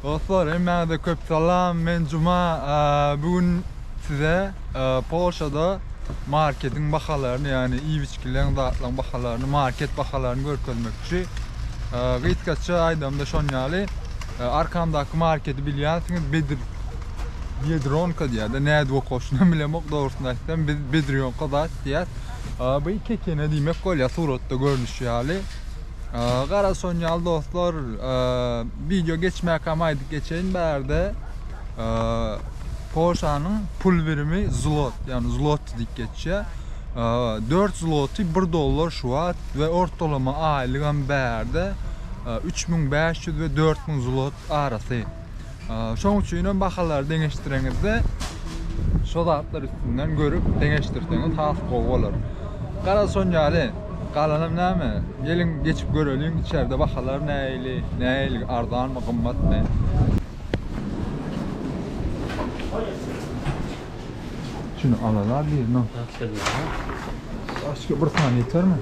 Dostlar hemmäňize köp salam men Juma bu gün size Polşada marketiň bahalaryny ýagny iýip içgileň zatlaryň bahalaryny market bahalaryny görkezmekçi. Gysgaça aýdamda şon ýaly arkamdaky marketi bilýänsiňiz Bedir Biedronka diýýär-de nädip okaşynam bilemok dogrusyny aýtsam biz Bedrionka zat diýýäs. Bu kekene diýmek bolýar suratda görnüşi ýaly. Garaz şon ýaly dostlar wideo geçmäkäm aýdyp geçeýin bärde Polşanyň pul birimi zlot ýagny zloty diýip geçýär. 4 zloty 1 dollar şu wagt we ortalama aýlygam bärde 3500 we 4000 zlot arasy. Şoň üçin hem bahalary deňeşdireňizde şo zatlar üstünden görüp deňeşdirseňiz has gowy bolar. Garaz şon ýaly. Galanam näme? Geliň geçip göreliň içerde bahalar nähili, nähili arzanmy, gymmatmy? Şuny alalar birini. Başga bir sany ýetermi?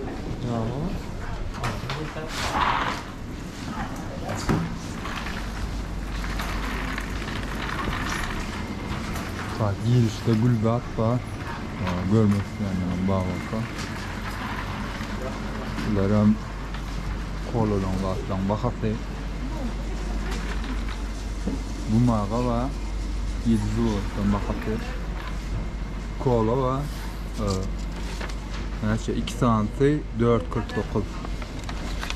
Saat girişde gülbat bar. Görmek isleýänleriň bar bolsa. Bularam kolalaryň zatlaryň bahasy. Bumaga bar. 7 zlotdan bahasy. Kola bar. Näçe? 2 santy 4.49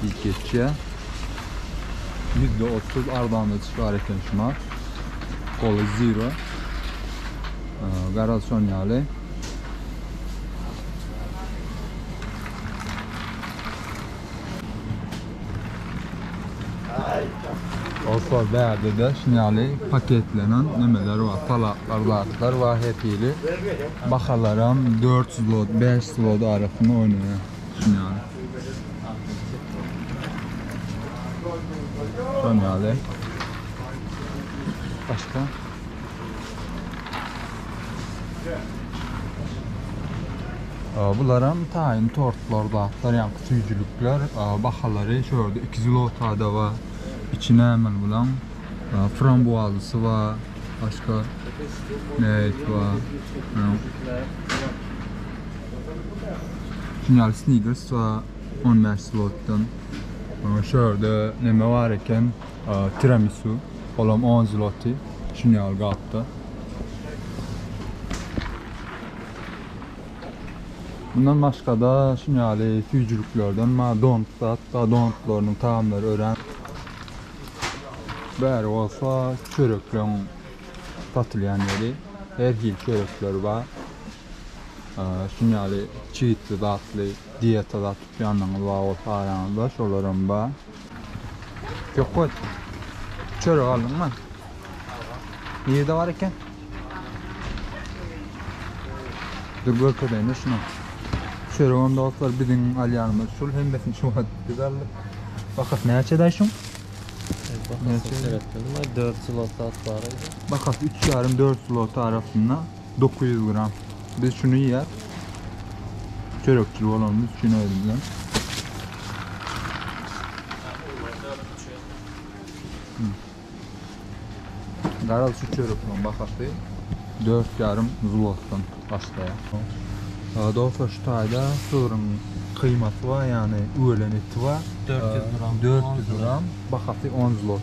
diýip geçýär. %30 arzanladyş bar eken şuma. Kola Zero. Garaz şon ýaly. Dostlar bärde-de şun ýaly paketlenen nemeler bar, salatlar, zatlar bar her hili. Bahalaram 4 zlot, 5 zlot arasynda oýnaýar. Şun ýaly. Şon ýaly. Başga? Bularam taýyn tortlar, zatlar, ýaňky süýjülikler. Bahalary şu ýerde 2 zlotada bar. Içi näme bulaň? Frambuazlysy bar. Başga näet bar? Şuny ýaly Snickers bar 15 zlotdan. Şu ýerde neme bar eken? Tiramisu. Olam 10 zloty. Şuny ýaly gapda. Bundan başga-da şuny ýaly süýjüliklerden bar. Donut hatda donutlarynyň tagamlary örän. Bäri bolsa çörekleň satylýan ýeri. Her hili çörekler bar. Şuny ýaly çigitli zatly dieta zat tutýanyňyz bar bolsa araňyzda şolaram bar. Ýok Çörek aldyňmy? Nirede bar eken? Dur görkezeýin şunu. Çöregem dostlar biziň alýanymyz şul hemmesini şu wagt biz aldyk. Bahasy näçe daý şuň? Bahasy seretmedim. 4 zlot zat bar idi. Bahasy 3,5-4 zlot arasynda 900 gram. Biz şunu yiýäs. Çörekçi bolanymyz üçin özümizden. Garaz şu çörekleriň bahasy 4,5 zlotdan başlaýar. Dostlar şu taýda sygryň kyýmasy bar, ýagny üwelen eti bar. 400 gram. 400 gram, bahasy 10 zlot.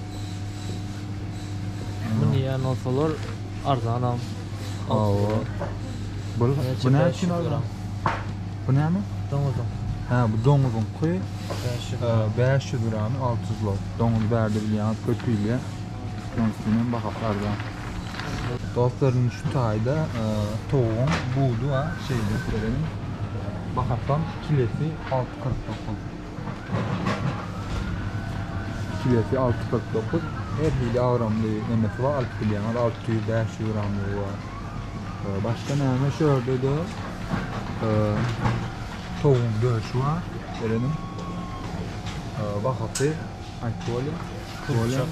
Muny iýen bolsalar arzanam. Hawa. Bu, bu näme üçin arzan? Bu näme? Doňuzyň. Ha, bu doňuzyňky 500 gram. 500 gramy 600 zlot. Doňuz bärde bilýäňiz köp iýilýär. Şonuň üçin hem bahasy arzan. Dostlar indi şu taýda towugyň budy bar. Şeýle görelim. Bahasam kilesi 6.49. Kilesi 6.49. Her hili agramly nemesi bar alyp bilýäňiz. 600, 500 gramlygy bar. Başga näme şu ýerde-de towugyň döşi bar. Görelim. Bahasy aýtdy bolýar. Bolýar.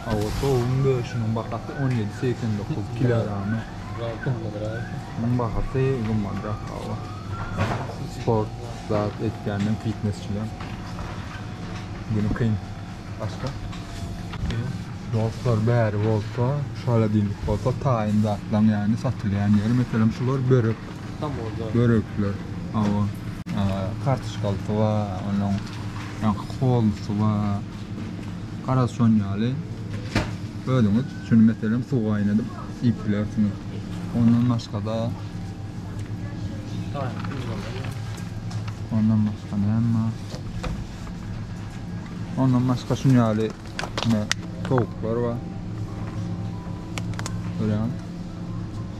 Hawa, towugyň döşüniň bahasy 17.89 kilogramy. Muň bahasy gymmatrak hawa. Sport zat etýänden fitnesçiler. Günü kyn. Başga? Dostlar bäri bolsa, şaladilnik bolsa taýyn zatlaň ýany satylýan ýeri. Meselem şular börek. Börekler. Hawa. Kartoşkalysy bar, onuň ýaňky kolusy bar. Garaz şon ýaly. Özüňiz şuny meselem suw gaýnadyp iýip bilersiňiz. Ondan başga-da Ondan başga näme bar? Ondan başga şun ýaly ne towuklar bar. Görýäňiz?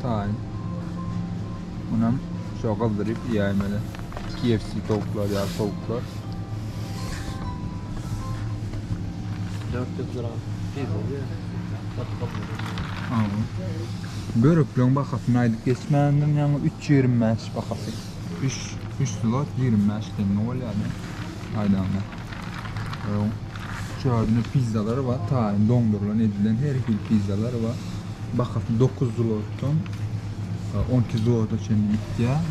Taýyn. Munam şo gyzdyryp iýäýmeli. KFC towuklar ýaly towuklar. 400 gram pizza diýýär. Satyp almaly. Awa. Börekleň bahasyny aýdyp geçmändim, ýaňy 3.25 bahasy. 3 3 zlot 25 tenge bolýar-da. Aýdanda. Şu ýerde pizzalar bar, taýyn doňdurylan edilen her hili pizzalar bar. Bahasy 9 zlotdan 12 zlota çenli gitýär.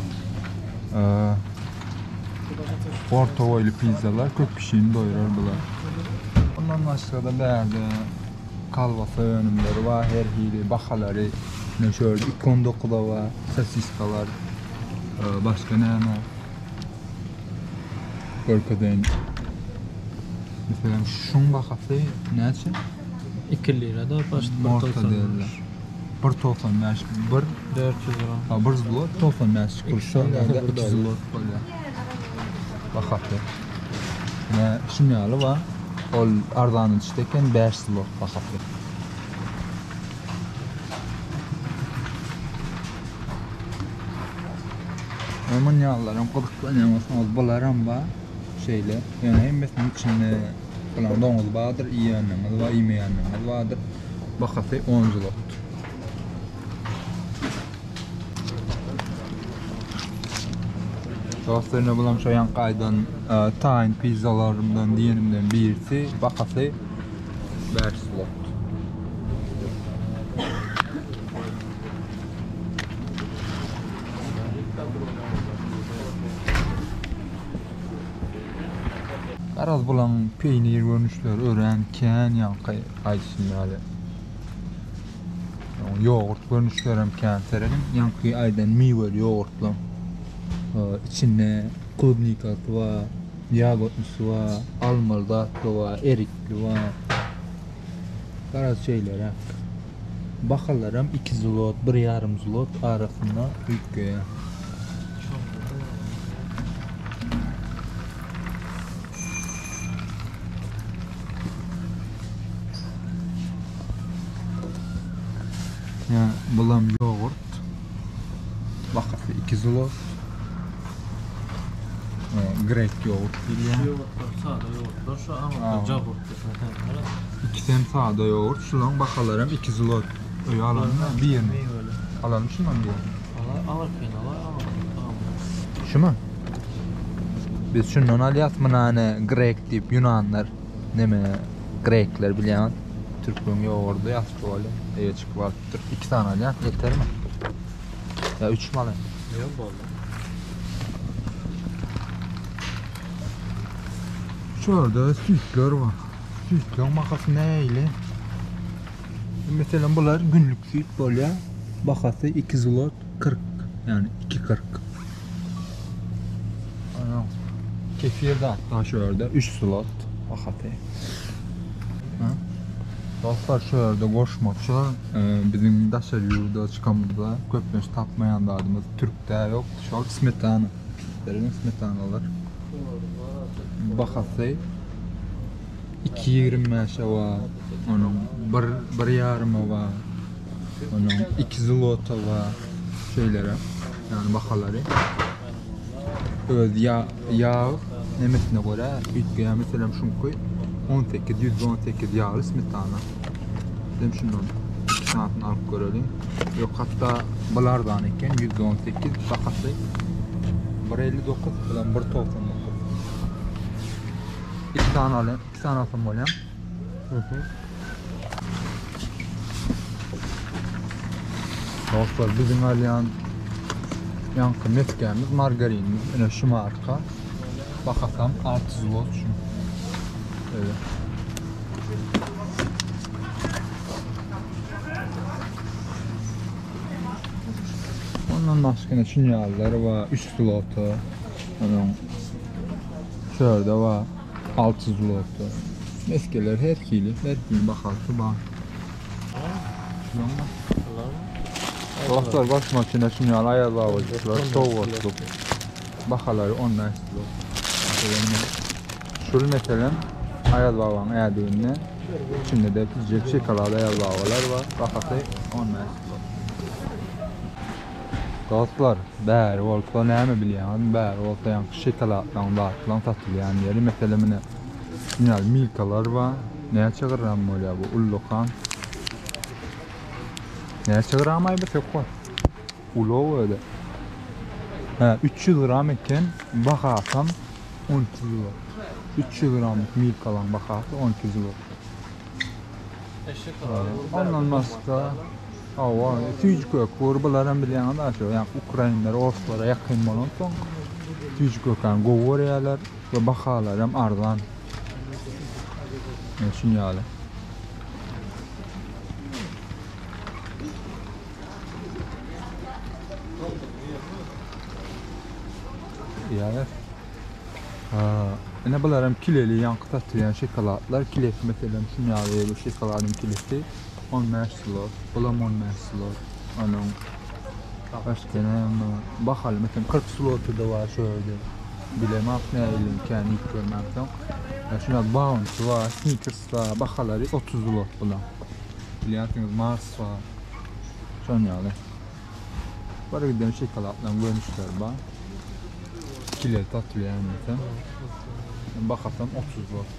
Orta boýly pizzalar köp kişini doýurar bular. Ondan başga-da bärde kolbasa önümleri bar, her hili bahalary. Ine şu ýerde 2.19-a bar, sosiskalar. Başga näme? Görkezeýin. Meselem, şuň bahasy näçe? 2 lira da başda 1.95. 1.95 bir 400 gram. Ha, 1 zlot 95 kuruş. Ýa-da 2 zlot bolýar. Bahasy. Ine şuň ýaly bar. Ol arzany düşdi eken 5 zlot bahasy. Onuň ýalylaram gyzyklanýan bolsaňyz bularam bar. Şeýle. Ýöne hemmesiniň içinde bulan doňuz bardyr, iýýänleriňiz bar, iýmeýänleriňiz bardyr. Bahasy 10 zlot. Dostlar ine bulam şo ýaňky aýdan e, taýyn pizzalarymdan diýenimden birisi. Bahasy 5 zlot. Garaz bulaň peýnir görnüşleri örän kän ýaňky aýdyşym ýaly. Ýogurt görnüşleri hem kän serediň. Ýaňky aýdan miweli ýogurtlaň içinde klubnikasy bar, ýagodnysy bar, almaly zatly bar, erikli bar. Garaz şeýleräk. Bahalaram 2 zlot, 1,5 zlot arasynda üýtgeýär. Ýa bulam ýogurt. Bahasy 2 zlot. Grek ýogurt diýilýär. Ýogurtlar sada ýogurtlar şu aňyrda jogurt diýip. Ikisem sada ýogurt. Şularyň bahalaram 2 zlot. Öýe alalım birini. Alalım şundan birini. Ala aňyrkyny ala aňyrkyny tamam. Şumy? Biz şundan alýas munany grek diýip ýunanlar neme grekler bilýän türkmen ýogurdy ýasyp bolýar. Eýe çykyp alypdyr. 2 sany alýas ýetermi? Ýa 3 mi alaýyn? Ýok boldy. Şu ýerde süýtler bar. Süýtleriň bahasy nähili? Meselem bular günlük süýt bolýar. Bahasy 2 zlot 40, ýagny 2.40. Ana, kefir de hatda şu ýerde 3 zlot bahasy. Ha? Dostlar şu ýerde goşmaça e, biziň daşary ýurda çykamyzda köplenç tapmaýan zadymyz Türkde ýok. Şol smetana. Bereniň smetanalar. Bahasy 2.25-e bar. Onuň 1 1.5-a bar. Onuň 2 zlota bar. Şeýlere. Ýagny bahalary. Öz ýa ýag nemesine görä üýtgeýär. Meselem şuňky 18 118 ýagly smetana. Hem şundan iki sanysyny alyp göreliň. Ýok, hatda bul arzan eken 118 bahasy 1.59 bilen 1.99. İki sany alayım, iki sany alsam bolýar. Dostlar biziň alýan ýaňky mesgämiz margarinimiz ine şu marka. Bahasam 6 zlot şu. Öyle. Ondan başga ine şunýalylar bar, 3 zlota. Onuň şu ýerde bar, 6 zlota. Meskeler her hili, her hili bahasy bar. Şunuň Dostlar goşmaça ine şunýaly aýaz babajyklar sowgatlyk. Bahalary 15 zlot. Meselem, şul meselem Aýaz babaň ädiginde içinde-de kiçijek şokolad Aýaz babalar bar. Bahasy 15 zlot. Dostlar, bäri bolsa näme bilýäňizmi? Bäri bolsa ýaňky şokoladlaryň zatlaryň satylýan ýeri. Meselem ine şunýaly milkalar bar. Näçe gram bolýar bu ullakan? Näçe gram aý bu sökwa? Ulag öyle. He, 300 gram eken, bahasam 12 zlot. 300 gramlyk milkalaň bahasy 12 zlot. Ondan başga, hawa, süýji kök bor, bularam bilýäňiz a şo, ýa ukrainler orslara ýakyn bolansoň, süýji kökäni gowy görýärler we bahalaram arzan. Ine şun ýaly. Ýa. Ine bular hem kileli ýaňky satylýan şokoladlar. Kilesi meselem şun ýaly bir şokoladyň kilesi 15 zlot. Bulam 15 zlot. Onuň başga näme bahaly meselem 40 zlota da bar şu ýerde. Bilemok nähili kän iýip görmänsoň. Şuna Bounty bar, Snickers bar, bahalary 30 zlot bular. Bilýänsiňiz Mars bar. Şon ýaly. Bir giden şokoladlaryň görnüşleri bar. Kile satylýar hemmesi. Bahasam 30 zlot.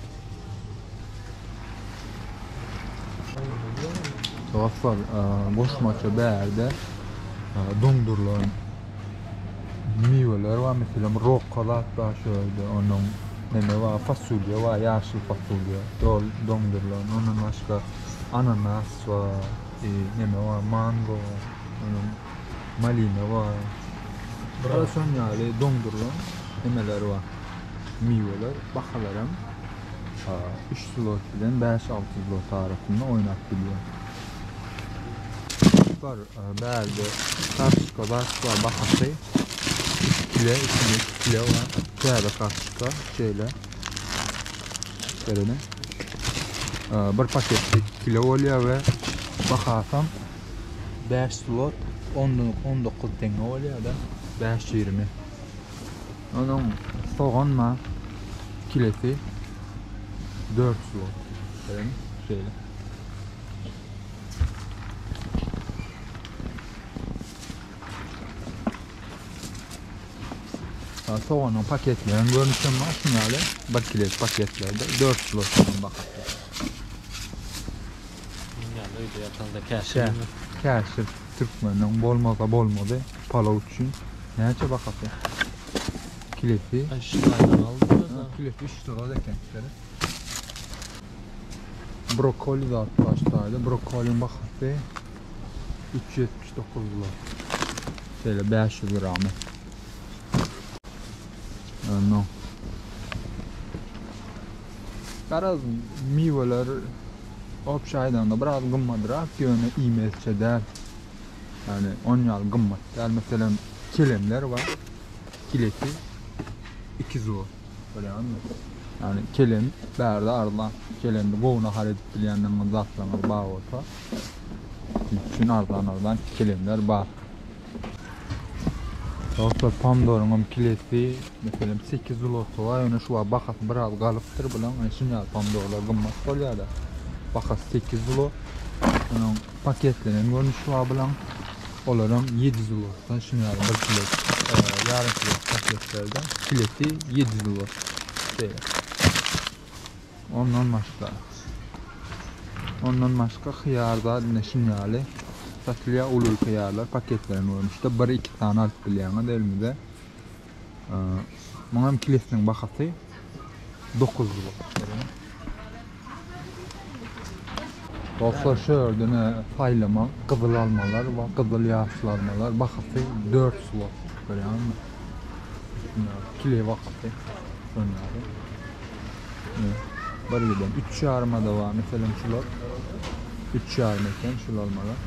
Dostlar, goşmaça bärde doňdurylan miweler bar. Meselem, rokka zat bar şu ýerde. Onuň neme bar, fasulýa bar, ýaşyl fasulýa doňdurylan. Ondan başga ananas bar. Neme bar, mango bar, onuň malina bar. Biraz şon ýaly doňdurylan nemeler bar. Miweler, bahalaram 3 zlot bilen 5-6 zlot arasynda oýnap bilýär. Bar, bärde kartoşka bar, bar bahasy 2 kile, içinde 2 kile bar. Täze kartoşka, şeýle. Görene. Bir paketde 2 kilo bolýar we bahasam 5 zlot 19 tenge bolýar da 5.20. Onuň sogan bar kilesi 4 zlot. Görene şeýle. Soganyň paketlerini görnüşem bar şuň ýaly 1 kilo paketlerde 4 kilo sogan bahasy. Ýaly öýde ýatanda käşir. Käşir türkmeniň bolmasa bolmazy palaw üçin. Näçe bahasy? Kilesi. Şu taýdan aldy. Kilesi 3 zlot eken. Brokoli zat başlaýdy. Brokoliň bahasy 379 zlot. Şeýle 500 gramy. No. Garaz miweler obşi aýdanda biraz gymmadrak, ýöne iýmezçe däl. Ýani on ýaly gymmat däl. Meselem, kelemler bar. Kilesi 2 zlot. Görýäňizmi? Ýani kelem bärde arzan. Kelemde gowy nahar edip bilýändigiňiz zatlaryňyz bar bolsa, üçin arzan arzan kelemler bar. Dostlar, pomidoryň kilesi, meselem 8 zloty bar, ýöne şu wagt bahasy biraz galypdyr bulan. Yani şun ýaly pomidorlar gymmat bolýar-da. Bahasy 8 zlot. Onuň paketlenen görnüşi bar bulan. Olaram 7 zlotdan şun ýaly 1 kilo, ýarym kilo paketlerde kilesi 7 zlot. Şeýle. Ondan başga. Ondan başga hyýar da ine şun ýaly satylýar uly hyýarlar paketlenen görnüşde 1-2 sany alyp bilýäňiz eliňize. Muň hem kilesiniň bahasy 9 zlot. Dostlar şu ýerde ne saýlama gyzyl almalar bar, gyzyl ýaşyl almalar bahasy 4 zlot. Görýäňizmi? Kile bahasy. Şonuň ýaly. Bir giden 3 ýaryma da bar meselem şular. 3 ýarym eken şul almalar.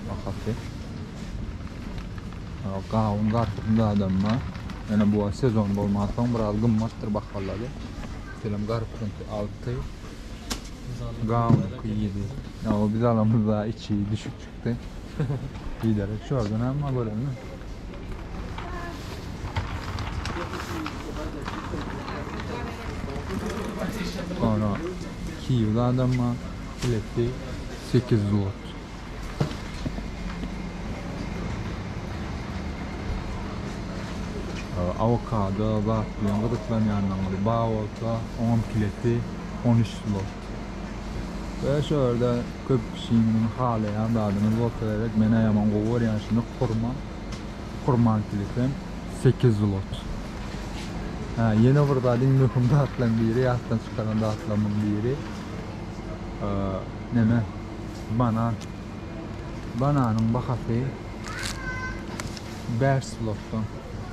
Bahasy. Gawun garpyzyň zadam bar. Ýöne bu wagt sezon bolmansoň biraz gymmatdyr bahalary. Meselem garpyzyňky 6, gawunyňky 7. Ýa biz alamyzda içi düşük çykdy. Giderek şu ýerden hem görelim. Sonra kiwi zadam bar. Bileti 8 zlot. Awokado zat bilen gyzyklanýanlaryňyz bar bolsa, oňam kilesi 13 zlot. We şu ýerde köp kişiniň halaýan zadyňyz bolsa gerek, men-ä ýaman gowy görýän şuny, hurma. Hurmaň kilesem 8 zlot. Hä, ýene bir zat, iň möhüm zatlaryň biri, ýatdan çykaran zatlarymyň biri, neme, Banan. Bananyň bahasy 5 zlotdan.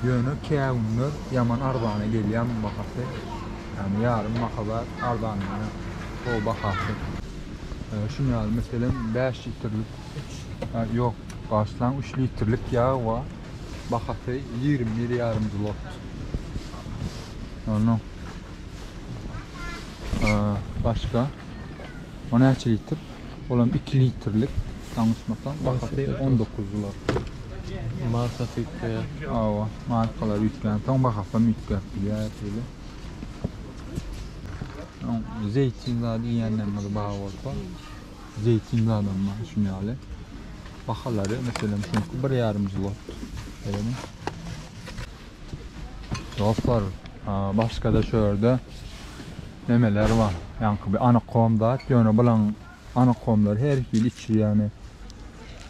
Ýöne kä günler ýaman arzana gelýär muň bahasy. Ýagny ýarym baha bar arzanlaýar o bahasy. Şuny ýaly meselem 5 litrlik ýok bagyşlaň 3 litrlik ýag bar. Bahasy 21 ýarym zlot. Ondan başga O näçe litr? Olam 2 litrlik ýalňyşmasam bahasy 19 zlot. Markasy üýtgeýär. Hawa, markalar üýtgänsoň bahasam üýtgäp bilýär şeýle. Oň zeýtin zady iýenleriňiz bar bolsa, zeýtin zadam bar şuny ýaly. Bahalary meselem şuňky 1,5 zlot. Şeýlemi? Dostlar, başga-da şu ýerde nemeler bar. Ýaňky bir anakom zat, ýöne bulaň anakomlary her hili içi, ýagny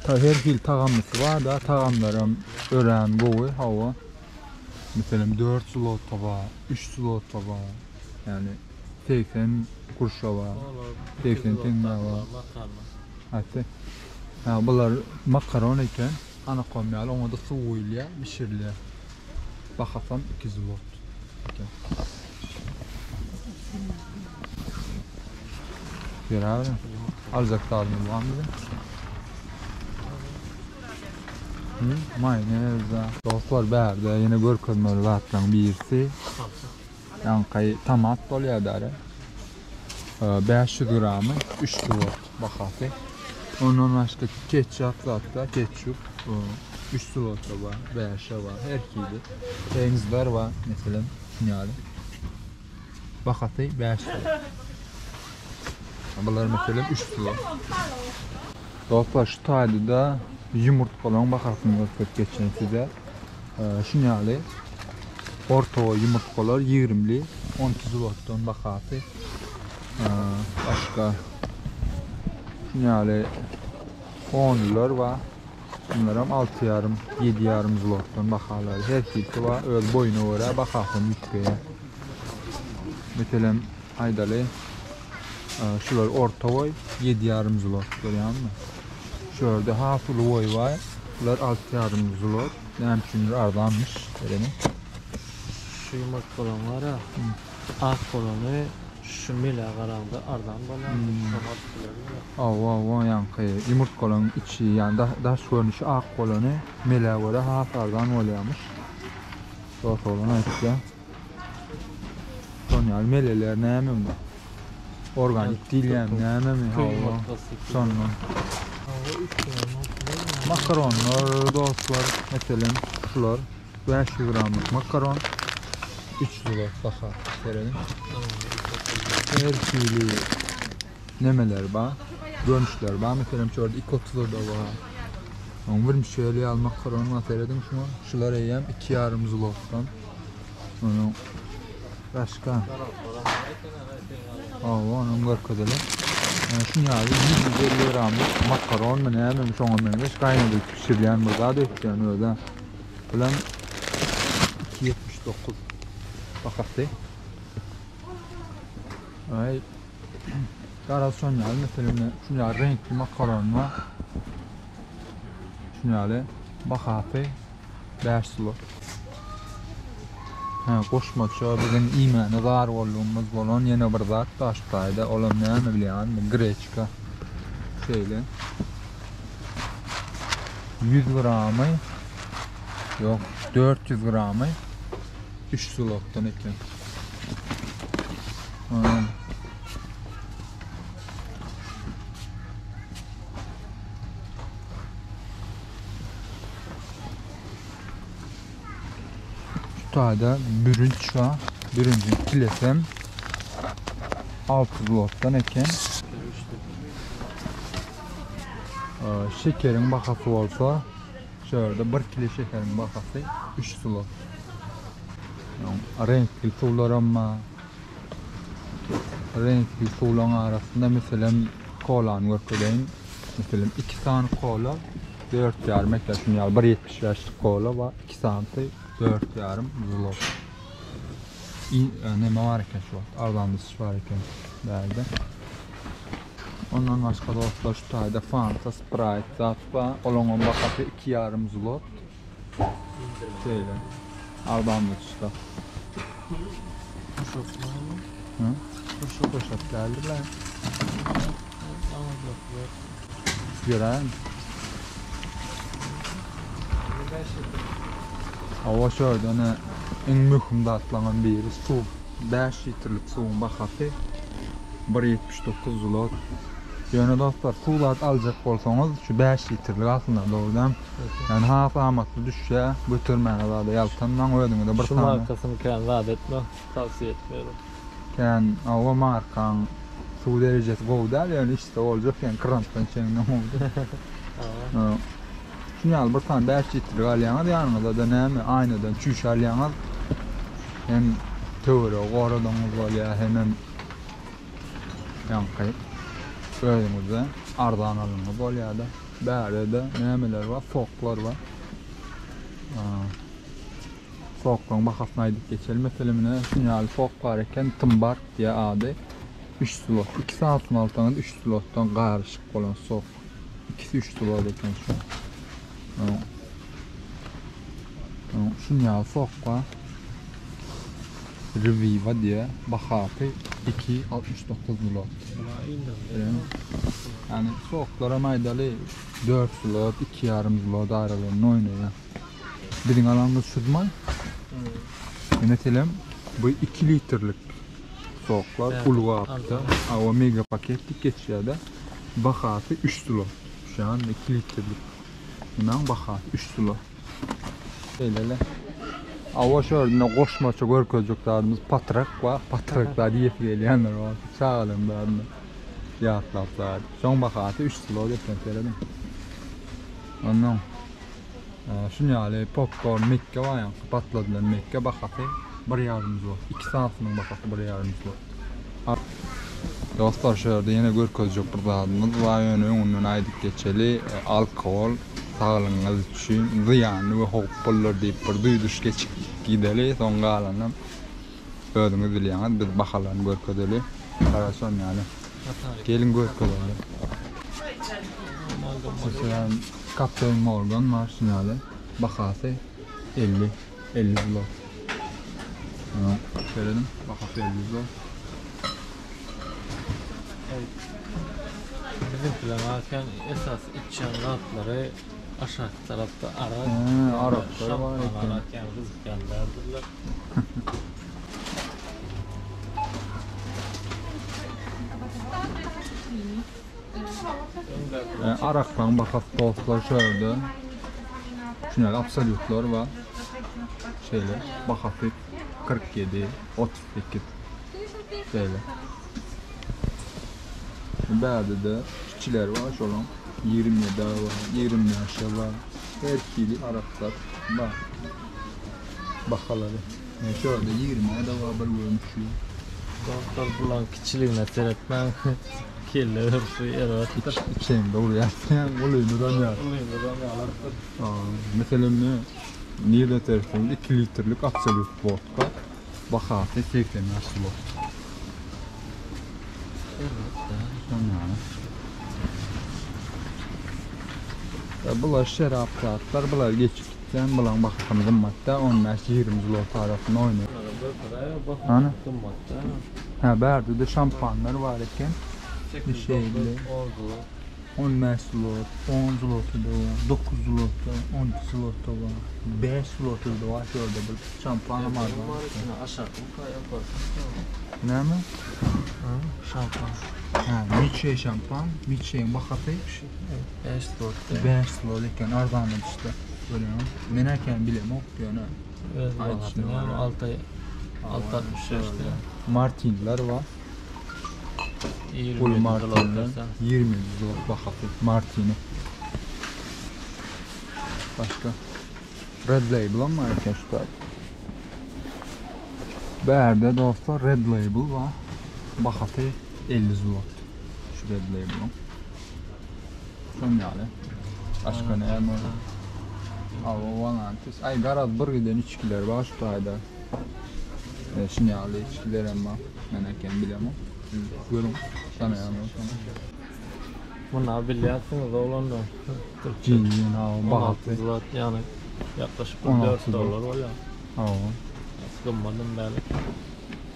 her hili tagamlysy bar-da, tagamlaram örän gowy, hawa. Meselem, 4 zlota bar, 3 zlota bar, ýagny 80 kurşa bar, 80 teňňä bar. Haýsy? Ha, bular makaron eken. Anakom ýaly oňa-da suw guýulýar, bişirilýär. Bahasam 2 zlot eken. Ýöräberiň. Aljak zadymyz barmy biziň? Hı? Maýonez da. Dostlar bärde ýene görkezmeli zatlaryň birisi. Ýaňky tomat bolýar däre. 500 gramy 3 zlot bahasy. Ondan başga ketçap zatda ketçup 3 zlota bar, 5-e bar, her hili. Peýnizler bar, meselem, şuny ýaly. Bahasy 5 zlot. Bular meselem 3 zlot. Dostlar şu taýda-da ýumurtgalaryň bahasyny görkezip geçeýin size. Şuny ýaly orta boý ýumurtgalar 20-li 12 zlotdan bahasy. Başga şuny ýaly onlular bar. Bunlaram 6,5, 7,5 zlotdan bahalary. Her hilsi bar, öz boýuna görä bahasyny üýtgeýär. Meselem, aýdaly, şular orta boý 7,5 zlot görýäňmi? Şu ýerde has uly boý bar. Bular 6,5 zlot. Näme üçindir arzanmyş, bereni. Şu ýumurtgalaň bar-a, ak bolany şu melä garaňda arzan bolýandyr, şony alyp bilermiň? Hawa, hawa, ýaňky ýumurtgalaň içi, ýagny daş görnüşi ak bolany melä görä has arzan bolýarmyş. Dost oglan aýtýar. Şon ýaly meleler näme bu? Organik diýilýän nämemi? Hawa, şondan. Makaronlar dostlar, meselem, şular 500 gramlyk makaron 3 zlot baha serediň. Her hili nemeler bar, görnüşler bar. Meselem, şu ýerde 2.30 da bar. Oň bir müşeli ýaly makaron bar, serediň şuňa. Şular eýýäm 2,5 zlotdan. Onuň başga. Hawa, onuň görkezeli. Şuny ýaly 150 gramlyk makaronmy nämemi şoňa meňzeş gaýnadylyp bişirilýän bir zat öýtýän özä. Bulam 2.79 bahasy. Aý, garaz şon ýaly meselem şuny ýaly reňkli makaron bar. Şuny ýaly bahasy 5 zlot. Hä, goşmaça biziň iýmäne zar boldugymyz bolan ýene bir zat bar şu taýda, olam näme bilýäňizmi? Greçka. Şeýle. 100 gramy. Ýok, 400 gramy 3 zlotdan eken. Şu taýda bürünç bar. Bürünjiň kilesem 6 zlotdan eken. Şekeriň bahasy bolsa şu ýerde 1 kilo şekeriň bahasy 3 zlot. Reňkli suwlaram bar. Reňkli suwlaryň arasynda meselem kolany görkezeýin. Meselem 2 sany kola 4 ýarym eken şuny ýaly 1.75lik kola bar. 2 sanysy 4 ýarym zlot. Neme bar eken şu wagt? Arzanlaşyş bar eken bärde. Ondan başga dostlar şu taýda Fanta, Sprite zat bar. Olaryň bahasy 2 ýarym zlot. Şeýle. Arzanlaşyşda. Hı? Poşok geldi lan. Gören. Hawa şu ýerde ine iň möhüm zatlaryň biri suw. 5 litrlik suwuň bahasy 1.79 zlot. Ýöne dostlar suw zat aljak bolsaňyz şu 5 litrlik aslynda dogrudan. Ýani has amatly düşýär. Götermäne zada ýaltanmaň özüňize bir Şu sany. markasyny kän zat etme, tawsiýe etmerin. Kän hawa markaň suw derejesi gowy däl ýöne içse boljak sen krantdan içeniňden gowudyr. Hawa. Şuny ýaly bir sany 5 litrlik alýaňyz ýanyňyzda-da näme aýnadan çüýşe alýaňyz. Hem töweregi goradygyňyz bolýar hemem ýaňky özüňizde arzan alanyňyz bolýar-da. Bärde-de nämeler bar? Soklar bar. Soklaryň bahasyny aýdyp geçelim. Meselem, ine, şuny ýaly sok bar eken, Tymbark diýýär ady. 3 zlot. 2 sanysyny alsaňyz 3 zlotdan garyşyk bolan sok. Ikisi 3 zlot eken şu. Şuny ýaly sok bar. Reviva diýýär. Bahasy 2.69 zlot. Ýani soklara aýdaly 4 zlot, 2,5 zlot aralarynda oýnaýar. Biziň alanymyz şudmy? Hmm. Meselem, bu 2 litrlik soklar Evet, uly gapda. anladım. Awa mega paket diýip geçýär-de. Bahasy 3 zlot. Şu an 2 litrlik. Munuň bahasy 3 zlot. Şeýle-le. Awa şu ýerde goşmaça görkezjek zadymyz patrak bar. Patrak zady diýip gelýänler bar. Çagalarym zadyny ýatlap zady. Şoň bahasy 3 zlot eken serediň. Ondan şuny ýaly popkorn mekge bar ýaňky patladylan mekge bahasy 1,5 zlot. 2 sanysynyň bahasy 1,5 zlot. Dostlar şu ýerde ýene görkezjek bir zadymyz bar. Ýöne öňünden aýdyp geçeli. Alkogol saglygyňyz üçin zyýanly we howpludyr diýip bir duýduryş geçip gideli. Soň galanam özüňiz bilýäňiz. Biz bahalaryny görkezeli. Garaşan ýaly. Gelin görkezeli. Meselem, Captain Morgan bar şuny ýaly. Bahasy 50 50 zlot. Seredin, bahasy 50 zlot. Bizimkiler varken esas içýän zatlary aşak tarapda arak. He, araklar bar eken. Arak yani gyzykýanlardylar. Araklaryň bahasy dostlar şu ýerde. Şuny ýaly absolýutlar bar. Şeýle bahasy 47, 38. Şeýle. Bärde-de kiçiler bar şolaň 27 bar, 25 bar. Her hili araklar bar. Bahalary. Yani şu ýerde 20 de bar bir görnüşi. Dostlar bulan kiçiligine seretmäň. Kelle hırsı erbetdir. İçeňde urýarsyň, ulynydan ýa. Ulynydan ýalardyr. Meselem ne? Nirede tersin 2 litrlik absolut vodka bahasy 85 zlot. Erbet. Yani. Ya bular şerap zatlar, bular geçip gitsen, bulan bahasy gymmatda 15-20 zlot arasynda oýnaýar. Ana. Gymmatda. Ha, bärde de şampanlar bar eken. 8 Şeyli. 10 zlot. 15 zlot, 10 zlota-da bar, 9 zlota, 12 zlota bar, 5 zlota-da bar şu ýerde bir şampanam arzan. Näme? Şampan. Ha, Miçe şampan, Miçeň bahasy 5 zlot. 5 zlot eken, arzana düşdi. Görýäňmi? Men eken bilemok ýöne. Öz Aýdyşyna bahasyny görä. 6 6.65 diýär. Martinler bar. 27 Uly zlot Martinler bersen. 27 zlot bahasy Martini. Başga Red Label am bar eken şu taýda. Bärde dostlar Red Label bar. Bahasy 50 zlot. Şu Red Label'ın. Şon ýaly. Başga näme bar? Ava Volantis. Ay garaz bir giden içkiler bar şu taýda. E, şun ýaly içkiler hem bar. Men eken bilemok. Siz görüň. Tanaýan bolsaňyz. Muny bilýärsiňiz oglanlar. Cin, ha, 16 bahasy. zlot ýagny ýaklaşyk 16 4 zlot. dollar bolýar. Hawa. Gymmadym bäri.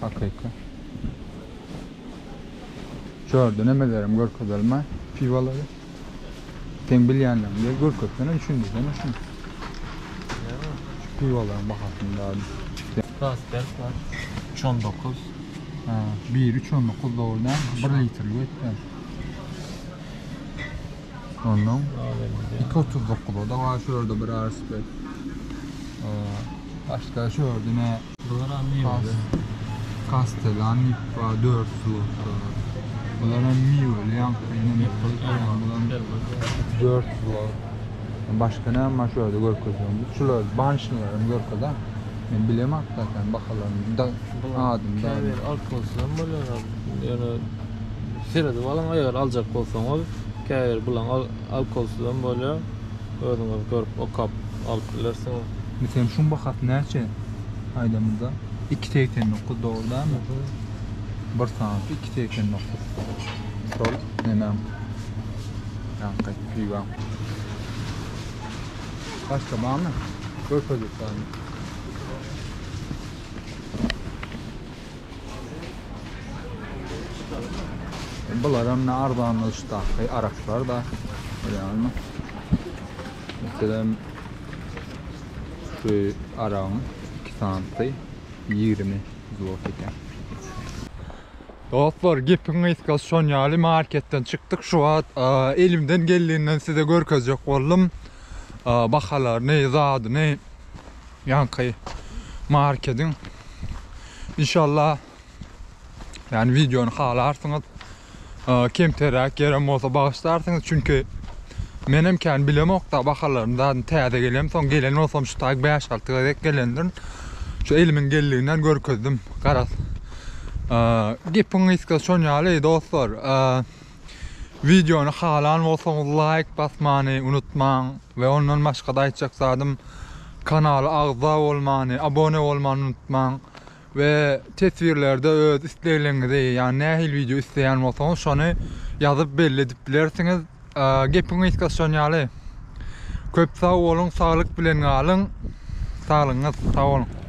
Hakyky. Şurada nemelerim görkezelim ha. Pivalary. Sen bilýänlerini gel görkezsene düşündirsene şunu. Şu pivalaryň bahasyny da. Carlsberg var. 3.19. Ha, 1 3.19 dogry däl, 1 litrlik etýän. Ondan 2.39 da var şurada bir Carlsberg. Başka şurada ne? Bular anlayamadı. Castellan var 4 zlot. Bular hem meyveli, yankı yine Bular 4 zlot. Başka ne var şurada görkezeyim. Şular banşınlarını görkez ha. Men bilemem zaten bakalım. Da, adım da. Käbir alkolsuzam bolýar. Ýöne seredip alyň eger aljak bolsaňyz, käbir bulan al alkolsuzam bolýar. Özüňiz görüp okap alyp bilersiňiz. Mesela şun bahasy näçe? Aýdamyzda 2.89 dogry dälmi? Bir saat 2.89. Şol nemem. Yankı piwa. Başka var mı? Görkezip var mı? Bular hem ne arzanlı şu araklar da. Yani. Mesela şu arağın 2 santi 20 zlot eken. Dostlar gepin gysgasy şon ýaly marketden çykdyk. Şu wagt elimden geldiğinden size görkezjek boldum. Bahalaryny, zadyny ýaňky marketin. İnşallah yani videony halarsyňyz. Kemteräk ýerem bolsa bagyşlarsyňyz çünki menem kän bilemok da bahalaryny zaten täze gelem soň gelen bolsam şu tag 5-6 gezek gelendir. Şu elimin geldiğinden görkezdim. Garaz. Gepin gysgasy şon ýaly dostlar. Videony halan bolsaňyz like basmany unutmaň we ondan başga da aýtjak zadym kanala agza bolmany, abone bolmany unutmaň we teswirlerde öz islegleriňizi, ýagny nähili video isleýän bolsaňyz şony ýazyp belli edip bilersiňiz. Gepin gysgasy şon ýaly. Köp sag boluň, saglyk bilen galyň. Saglygyňyz, sag boluň.